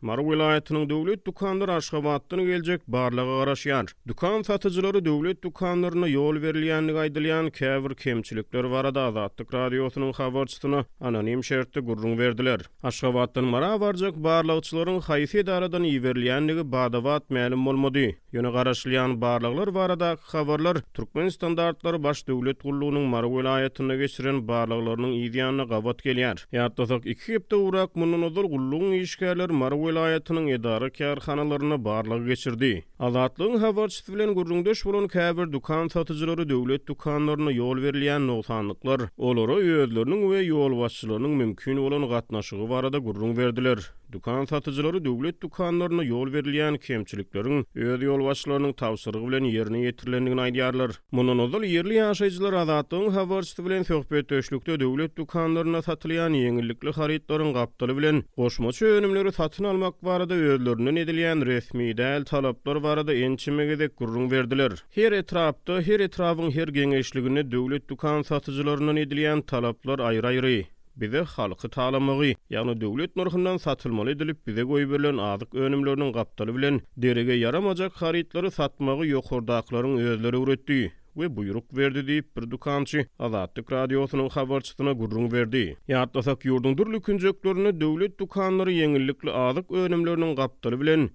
Mary welaýatynyň döwlet dükanlary Aşgabatdan geljek barlaga garaşýar. Dükan satyjylary döwlet dükanlarynda ýol berilýändigi aýdylýan käbir kemçilikler barada Azatlyk Radiosynyň habarçysyna anonim şertde gürrüň berdiler. Aşgabatdan Mara barjak barlagçylaryň haýsy edaradan iberilýändigi bada-bat mälim bolmady. Ýöne garaşylýan barlaglar baradaky habarlar Türkmenstandartlary Baş döwlet gullugynyň Mary welaýatynda geçiren barlaglarynyň yz ýanyna gabat gelýär. Ýatlasak, iki hepde gowrak mundan ozal gullugyň işgärleri Mary welaýatynyň edara-kärhanalarynda barlag geçirdi. Azatlygyň habarçysy bilen gürrüňdeş bolan käbir dükan satyjylary döwlet dükanlarynda ýol berilýän nogsanlyklar, olara özleriniň we ýolbaşçylarynyň mümkin bolan gatnaşygy barada gürrüň berdiler. Dükan satyjylary döwlet dükanlarynda ýol berilýän kemçilikleriň öz ýolbaşçylarynyň tabşyrygy bilen ýerine ýetirilendigini aýdýarlar. Mundan ozal ýerli ýaşaýjylar Azatlygyň habarçysy bilen söhbetdeşlikde döwlet dükanlarynda satylýan ýeňillikli harytlaryň gapdaly bilen goşmaça önümleri satyn almak barada özlerinden edilýän resmi däl talaplar barada ençeme gezek gürrüň berdiler. Her etrapda, her etrabyň her geňeşliginde döwlet dükan satyjylaryndan edilýän talaplar aýry-aýry. Bize halky talamagy, ýagny döwlet nyrhyndan satylmaly edilip bize goýberilen azyk önümleriniň gapdaly bilen derege ýaramajak harytlary satmagy ýokardakylaryň özleri öwretdi we buýruk berdi diýip, bir dükançy Azatlyk Radiosynyň habarçysyna gürrüň berdi. Ýatlasak, ýurduň dürli künjeklerinde döwlet dükanlary ýeňillikli azyk önümleriniň gapdaly bilen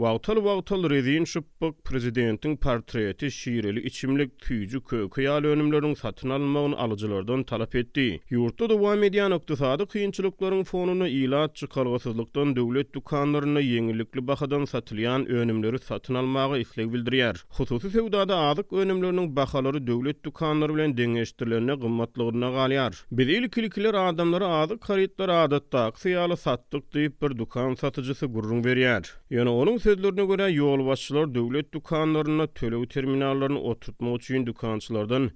Wagtal-wagtal rezin şypbyk, prezidentiň portreti, şireli içimlik, süýji köke ýaly önümleriň satyn alynmagyny alyjylardan talap etdi. Ýurtda dowam edýän ykdysady kynçylyklaryň fonunda ilat çykalgasyzlykdan döwlet dükanlarynda ýeňillikli bahadan satylýan önümleri satyn almaga isleg bildirýär. Hususy söwdada azyk önümleriniň bahalary döwlet dükanlary bilen deňeşdirilende gymmatlygyna galýar. Biz ilki-ilkiler adamlara azyk harytlary adatdakysy ýaly satdyk diýip, bir dükan satyjysy gürrüň berýär. Ýöne onuň sözlerine görä, ýolbaşçylar döwlet dükanlarynda töleg terminallaryny oturtmak üçin dükançylardan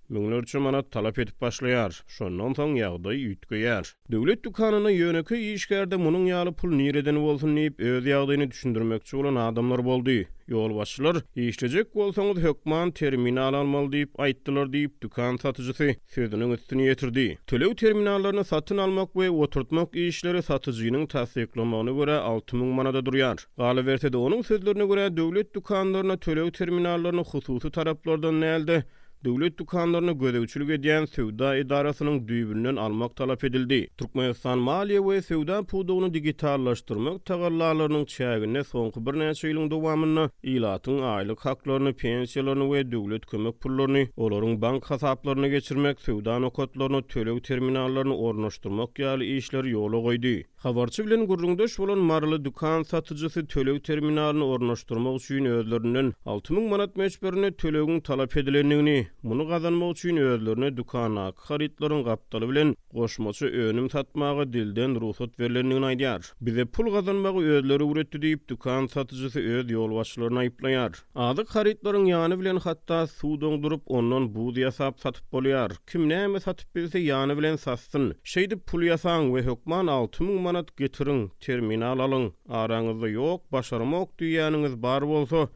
müňlerçe manat talap edip başlaýar. Şondan soň ýagdaý üýtgeýär. Döwlet dükanynda ýönekeý işgärde munuň ýaly pul nireden bolsun diýip, öz ýagdaýyny düşündirmekçi bolan adamlar boldy. Ýolbaşçylar, Işlejek bolsaňyz, hökman terminal almaly diýip aýtdylar diýip, dükan satyjysy sözüniň üstüni ýetirdi. Töleg terminallaryny satyn almak we oturtmak işleri satyjynyň tassyklamagyna görä 6000 manada durýar. Galyberse-de, onuň sözlerine görä, döwlet dükanlaryna töleg terminallaryny hususy taraplardan däl-de, döwlet dükanlaryna gözegçilik edýän söwda edarasynyň düýbünden almak talap edildi. Türkmenistan maliýe we söwda pudagyny digitallaşdyrmak tagallalarynyň çäginde soňky birnäçe ýylyň dowamynda ilatyň aýlyk haklaryny, pensiýalaryny we döwlet kömek pullaryny olaryň bank hasaplaryna geçirmek, söwda nokatlaryna töleg terminallaryny ornaşdyrmak ýaly işleri ýola goýdy. Habarçy bilen gürrüňdeş bolan maryly dükan satyjysy töleg terminalyny ornaşdyrmak üçin özlerinden 6000 manat möçberinde tölegiň talap edilendigini, muny gazanmak üçin özlerine dükandaky harytlaryň gapdaly bilen goşmaça önüm satmaga dilden rugsat berlendigini aýdýar. Bize pul gazanmagy özleri öwretdi diýip, dükan satyjysy öz ýolbaşçylaryny aýyplaýar. Azyk harytlaryň ýany bilen hatda suw doňduryp, ondan buz ýasap satyp bolýar. Kim näme satyp bilse ýany bilen satsyn. Şeýdip pul ýasaň we hökman 6000 manat getiriň, terminal alyň. Araňyzda ýok, başaramok diýýäniňiz bar bolsa,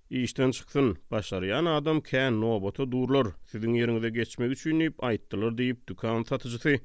işden çyksyn. Başarýan adam kän, nobata durlar, siziň ýeriňize geçmek üçin diýip aýtdylar diýip, dükan satyjysy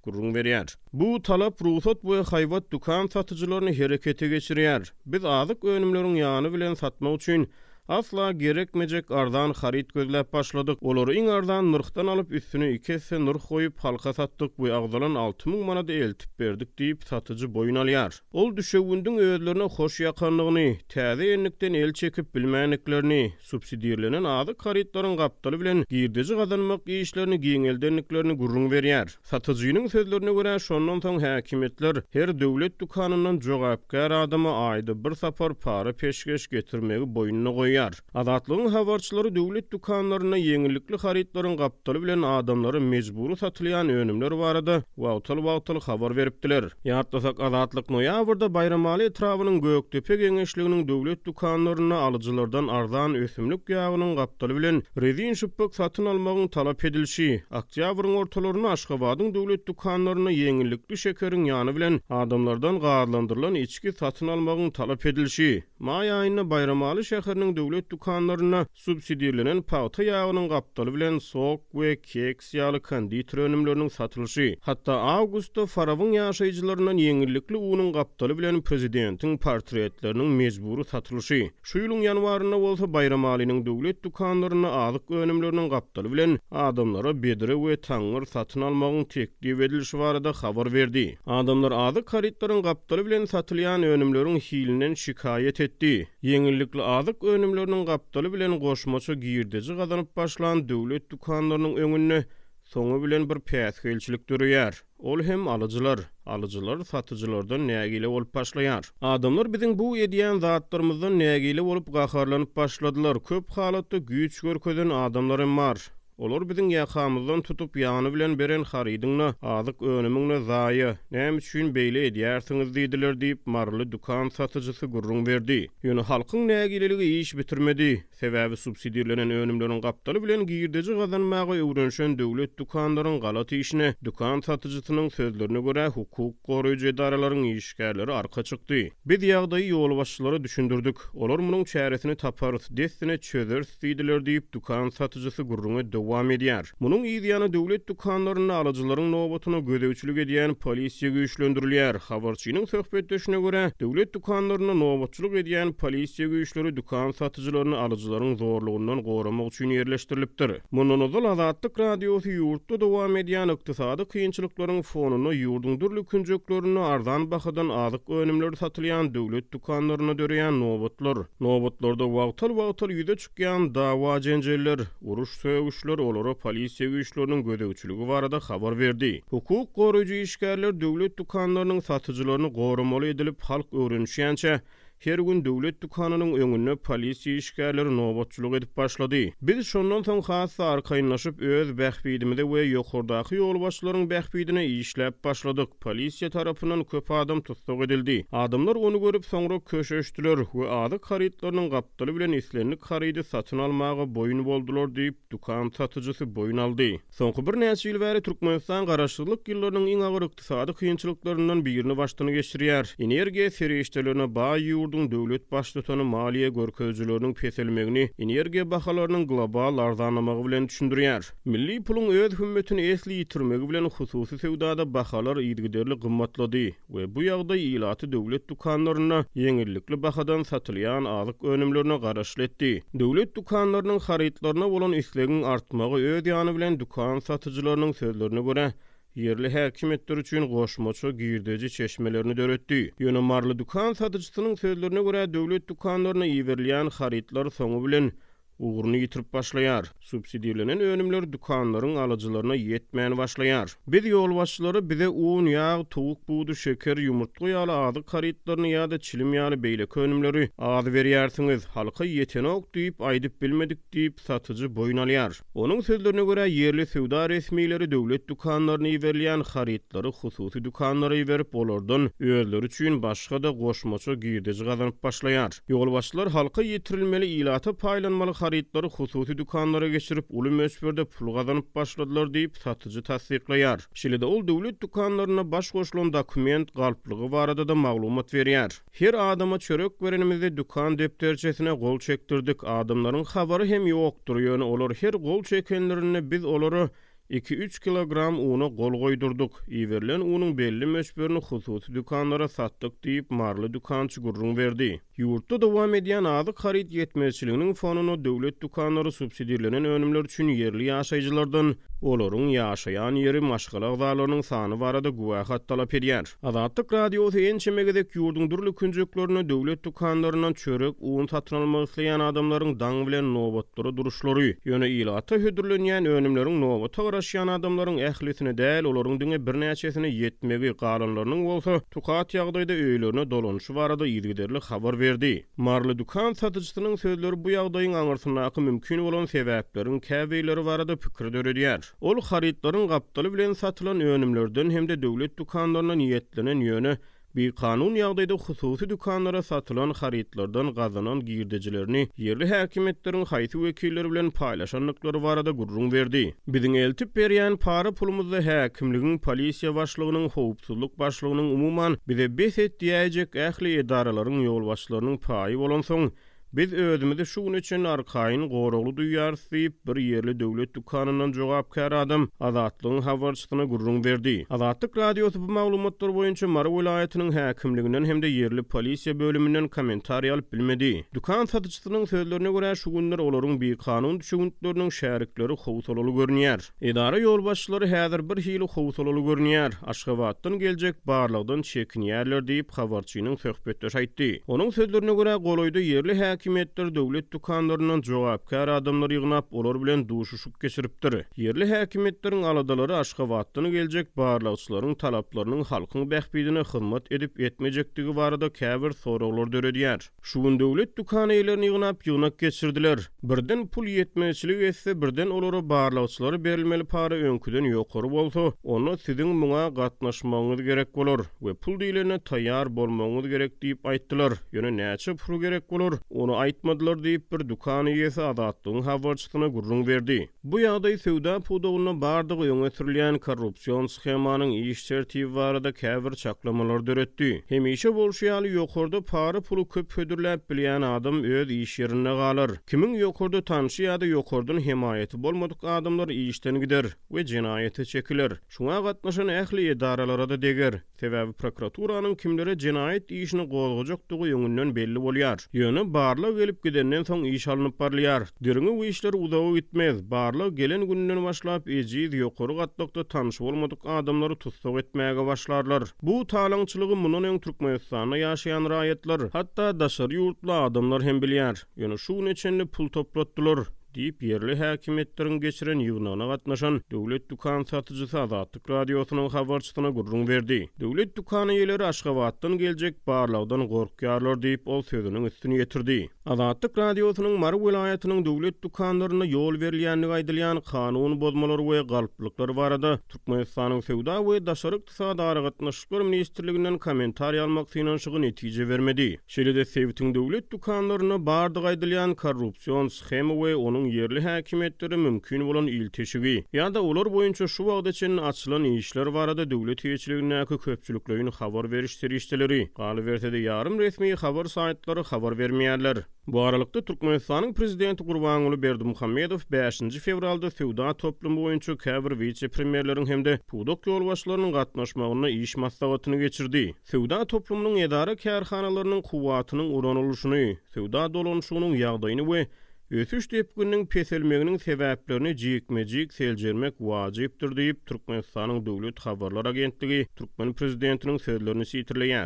gürrüň berýär. Bu talap rugsat we haýbat dükan satyjylaryny herekete geçirýär. Biz azyk önümleriň ýany bilen satmak üçin asla gerekmejek arzan haryt gözläp başladyk. Olary iň arzan nyrhdan alyp, üstüne iki esse nyrh goýup, halka satdyk we agzalan 6000 manady eltip berdik diýip, satyjy boýun alýar. Ol düşewündiň özlerine hoş ýakandygyny, täze endikden el çekip bilmändiklerini, subsidirlenen azyk harytlaryň gapdaly bilen girdeji gazanmak işlerini giňeldendiklerini gürrüň berýär. Satyjynyň sözlerine görä, şondan soň häkimiýetler her döwlet dükanyndan jogapkär adama aýda bir sapar para-peşgeş getirmegi boýnuna goýýar. Azatlygyň habarçylary döwlet dükanlarynda ýeňillikli harytlaryň gapdaly bilen adamlara mejbury satylýan önümler barada wagtal-wagtal habar beripdiler. Ýatlasak, Azatlyk noýabrda Baýramaly etrabynyň Gökdepe geňeşliginiň döwlet dükanlarynda alyjylardan arzan ösümlik ýagynyň gapdaly bilen rezin şypbyk satyn almagyň talap edilişi, oktýabryň ortalarynda Aşgabadyň döwlet dükanlarynda ýeňillikli şekeriň ýany bilen adamlardan gazlandyrylan içgi satyn almagyň talap edilişi, maý aýynda Baýramaly şäheriniň döwlet. döwlet dükanlarynda subsidirlenen pagta ýagynyň gapdaly bilen sok we keks ýaly konditer önümleriniň satylyşy, hatda awgustda Farabyň ýaşaýjylaryndan ýeňillikli unuň gapdaly bilen prezidentiň portretleriniň mejbury satylyşy, şu ýylyň ýanwarynda bolsa Baýramalynyň döwlet dükanlarynda azyk önümleriniň gapdaly bilen adamlara bedre we taňňyr satyn almagyň teklip edilişi barada habar berdi. Adamlar azyk harytlaryň gapdaly bilen satylýan önümleriň hilinden şikaýat etdi. Ýeňillikli azyk önümleriniň gapdaly bilen goşmaça girdeji gazanyp başlan döwlet dükanlarynyň öňünde soňy bilen bir päsgelçilik döreýär. Ol hem alyjylar. Alyjylar satyjylardan nägile bolup başlaýar. Adamlar biziň bu edýän zatlarymyzdan nägile bolup gaharlanyp başladylar. Köp halatda güýç görkezen adamlar hem bar. Olar biziň ýakamyzdan tutup, ýany bilen beren harydyň-da, azyk önümiň-de zaýa, näme üçin beýle edýärsiňiz diýdiler diýip, maryly dükan satyjysy gürrüň berdi. Ýöne halkyň nägileligi iş bitirmedi. Sebäbi subsidirlenen önümleriň gapdaly bilen girdeji gazanmaga öwrenişen döwlet dükanlaryň galat işine, dükan satyjysynyň sözlerine görä, hukuk goraýjy edaralaryň işgärleri arka çykdy. Biz ýagdaýy ýolbaşçylara düşündirdik. Olar munuň çäresini taparys, dessine çözeris diýdiler diýip, dükan satyjysy gürrüňe dowam edýär. Munuň yz ýany döwlet dükanlarynda alyjylaryň nobatyna gözegçilik edýän polisiýa güýçlendirilýär. Habarçynyň söhbetdeşine görä, döwlet dükanlarynda nobatçylyk edýän polisiýa güýçleri dükan satyjylaryny alyjylaryň zorlugyndan goramak üçin ýerleşdirilipdir. Mundan ozal Azatlyk Radiosy ýurtda dowam edýän ykdysady kynçylyklaryň fonunda ýurduň dürli künjeklerinde arzan bahadan azyk önümleri satylýan döwlet dükanlarynda döreýän nobatlar, nobatlarda wagtal-wagtal ýüze çykýan dawa-jenjeller, uruş-sögüşler olara polisiýa güýçleriniň gözegçiligi barada habar berdi. Hukuk goraýjy işgärler döwlet dükanlarynyň satyjylaryny goramaly edilip, halk öwrenişýänçä, Her gün döwlet dükanynyň öňünde polisiýa işgärleri nobatçylyk edip başlady. Biz şondan soň has-da arkaýynlaşyp, öz bähbidimize we ýokardaky ýolbaşçylaryň bähbidine işläp başladyk. Polisiýa tarapyndan köp adam tussag edildi. Adamlar ony görüp, soňra köşeşdiler we azyk harytlarynyň gapdaly bilen islendik harydy satyn almaga boýun boldular diýip, dükan satyjysy boýun aldy. Soňky birnäçe ýyl bäri Türkmenistan garaşsyzlyk ýyllarynyň iň agyr ykdysady kynçylyklaryndan birini başdan geçirýär. Energiýa serişdelerine baý ýurduň döwlet baştutany maliýe görkezijileriniň peselmegini energiýa bahalarynyň global arzanlamagy bilen düşündirýär. Milli puluň öz hümmetini esli ýitirmegi bilen hususy söwdada bahalar yzygiderli gymmatlady. We bu ýagdaý ilaty döwlet dükanlarynda ýeňillikli bahadan satylýan azyk önümlerine garaşly etdi. Döwlet dükanlarynyň harytlaryna bolan islegiň artmagy öz ýany bilen dükan satyjylarynyň sözlerine görä, ýerli häkimiýetler üçin goşmaça girdeji çeşmelerini döretdi. Ýöne maryly dükan satyjysynyň sözlerine görä, döwlet dükanlaryna iberilýän harytlar soňy bilen ugruny ýitirip başlaýar. Subsidirlenen önümler dükanlaryň alyjylaryna ýetmän başlaýar. Biz ýolbaşçylara bize un, ýag, towuk budy, şeker, ýumurtga ýaly azyk harytlaryny ýa-da çilim ýaly beýleki önümleri az berýärsiňiz, halka ýetenok diýip aýdyp bilmedik diýip, satyjy boýun alýar. Onuň sözlerine görä, ýerli söwda resmileri döwlet dükanlaryna iberilýän harytlary hususy dükanlara iberip, olardan özleri üçin başga-da goşmaça girdeji gazanyp başlaýar. Ýolbaşçylar halka ýetirilmeli, ilata paýlanmaly harytlary hususy dükanlara geçirip, uly möçberde pul gazanyp başladylar diýip, satyjy tassyklaýar. Şeýle-de ol döwlet dükanlarynda baş goşulan dokument galplygy barada-da maglumat berýär. Her adama çörek berenimizde dükan depderçesine gol çekdirdik. Adamlaryň habary hem ýokdur, ýöne olar her gol çekenlerinde biz olara Iki-üç kilogram una gol goýdurdyk. Iberilen unuň belli möçberini hususy dükanlara satdyk diýip, maryly dükançy gürrüň berdi. Ýurtda dowam edýän azyk haryt ýetmezçiliginiň fonunda döwlet dükanlary subsidirlenen önümler üçin ýerli ýaşaýjylardan olaryň ýaşaýan ýeri, maşgala agzalarynyň sany barada güwähat talap edýär. Azatlyk Radiosy ençeme gezek ýurduň dürli künjeklerinde döwlet dükanlaryndan çörek, un satyn almak isleýän adamlaryň daň bilen nobatlara duruşlary, ýöne ilata hödürlenýän önümleriň nobata garaşýan adamlaryň ählisine däl, olaryň diňe birnäçesine ýetmegi, galanlarynyň bolsa tukat ýagdaýda öýlerine dolanyşy barada yzygiderli habar berdi. Maryly dükan satyjysynyň sözleri bu ýagdaýyň aňyrsyndaky mümkin bolan sebäpleriň käbirleri barada pikir döredýär. Ol harytlaryň gapdaly bilen satylan önümlerden hem-de döwlet dükanlaryna niýetlenen ýöne bikanun ýagdaýda hususy dükanlara satylan harytlardan gazanan girdejilerini ýerli häkimiýetleriň haýsy wekilleri bilen paýlaşandyklary barada gürrüň berdi. Biziň eltip berýän para pulumyzda häkimligiň, polisiýa başlygynyň, howpsuzlyk başlygynyň, umuman, bize bes et diýäýjek ähli edaralaryň ýolbaşçylarynyň paýy bolansoň, Biz özümizi şu güne çenli arkaýyn, goragly duýýarys diýip, bir ýerli döwlet dükanyndan jogapkär adam Azatlygyň habarçysyna gürrüň berdi. Azatlyk Radiosy bu maglumatlar boýunça Mary welaýatynyň häkimliginden hem-de ýerli polisiýa bölüminden kommentariý alyp bilmedi. Dükan satyjysynyň sözlerine görä, şu günler olaryň bikanun düşewüntleriniň şärikleri howsalaly görünýär. Edara ýolbaşçylary häzir bir hili howsalaly görünýär, Aşgabatdan geljek barlagdan çekinýärler diýip, habarçynyň söhbetdeşi aýtdy. Onuň sözlerine görä, golaýda ýerli häkimiýetler döwlet dükanlaryndan jogapkär adamlary ýygnap, olar bilen duşuşyk geçiripdir. Ýerli häkimiýetleriň aladalary Aşgabatdan geljek barlagçylaryň talaplarynyň halkyň bähbidine hyzmat edip-etmejekdigi barada käbir soraglary döredýär. Şu gün döwlet dükan eýelerini ýygnap ýygnak geçirdiler. Birden pul ýetmezçilik etse, birden olara barlagçylara berilmeli para öňküden ýokary bolsa, onda siziň muňa gatnaşmagyňyz gerek bolar we pul diýlende taýýar bolmagyňyz gerek diýip aýtdylar. Ýöne näçe pul gerek bolar, ony aýtmadylar diýip, bir dükan eýesi Azatlygyň habarçysyna gürrüň berdi. Bu ýagdaý söwda pudagynda bardygy öňe sürülýän korrupsion shemanyň iş tertibi barada käbir çaklamalary döretdi. Hemişe bolşy ýaly, ýokarda para-puly köp hödürläp bilýän adam öz iş ýerinde galar. Kimiň ýokarda tanşy ýa-da ýokardan hemaýaty bolmadyk adamlar işden gider we jenaýata çekiler. Şuňa gatnaşan ähli edaralara-da deger. Sebäbi prokuraturanyň kimlere jenaýat işini gozgajakdygy öňünden belli bolýar. Ýöne barlag gelip gidenden soň iş alnyp barylýar. Derňew işleri uzaga gitmez. Barlag gelen gününden başlap ejiz, ýokary gatlakda tanşy bolmadyk adamlary tussag etmäge başlarlar. Bu talaňçylygy mundan öň Türkmenistanda ýaşaýan raýatlar, hatda daşary ýurtly adamlar hem bilýär. Ýöne şu güne çenli pul toplatdylar. Diýip, ýerli häkimiýetleriň geçiren ýygnagyna gatnaşan döwlet dükan satyjysy Azatlyk Radiosynyň habarçysyna gürrüň berdi. Döwlet dükan eýeleri Aşgabatdan geljek barlagdan gorkýarlar diýip, ol sözüniň üstüni ýetirdi. Azatlyk Radiosynyň Mary welaýatynyň döwlet dükanlarynda ýol berilýändigi aýdylýan kanun bozmalar we galplyklar barada Türkmenistanyň Söwda we daşary ykdysady aragatnaşyklar ministrliginden kommentariý almak synanyşygy netije bermedi. Şeýle-de sebitiň döwlet dükanlarynda bardygy aýdylýan korrupsion shema we onuň ýerli häkimiýetlere mümkin bolan ilteşigi ýa-da olar boýunça şu wagta çenli açylan işler barada döwlet eýeçiligindäki köpçülikleýin habar beriş serişdeleri, galyberse-de ýarym resmi habar saýtlary habar bermeýärler. Bu aralykda, Türkmenistanyň prezidenti Gurbanguly Berdimuhamedow bäşinji fewralda söwda toplumy boýunça käbir wise-premýerleriň hem-de pudak ýolbaşçylarynyň gatnaşmagynda iş maslahatyny geçirdi. Söwda toplumynyň edara-kärhanalarynyň kuwwatynyň ulanylyşyny, söwda dolanyşygynyň ýagdaýyny we ösüş depgininiň peselmeginiň sebäplerini jikme-jik seljermek wajypdyr diýip, Türkmenistanyň döwlet habarlar agentligi türkmen prezidentiniň sözlerini sitirleýär.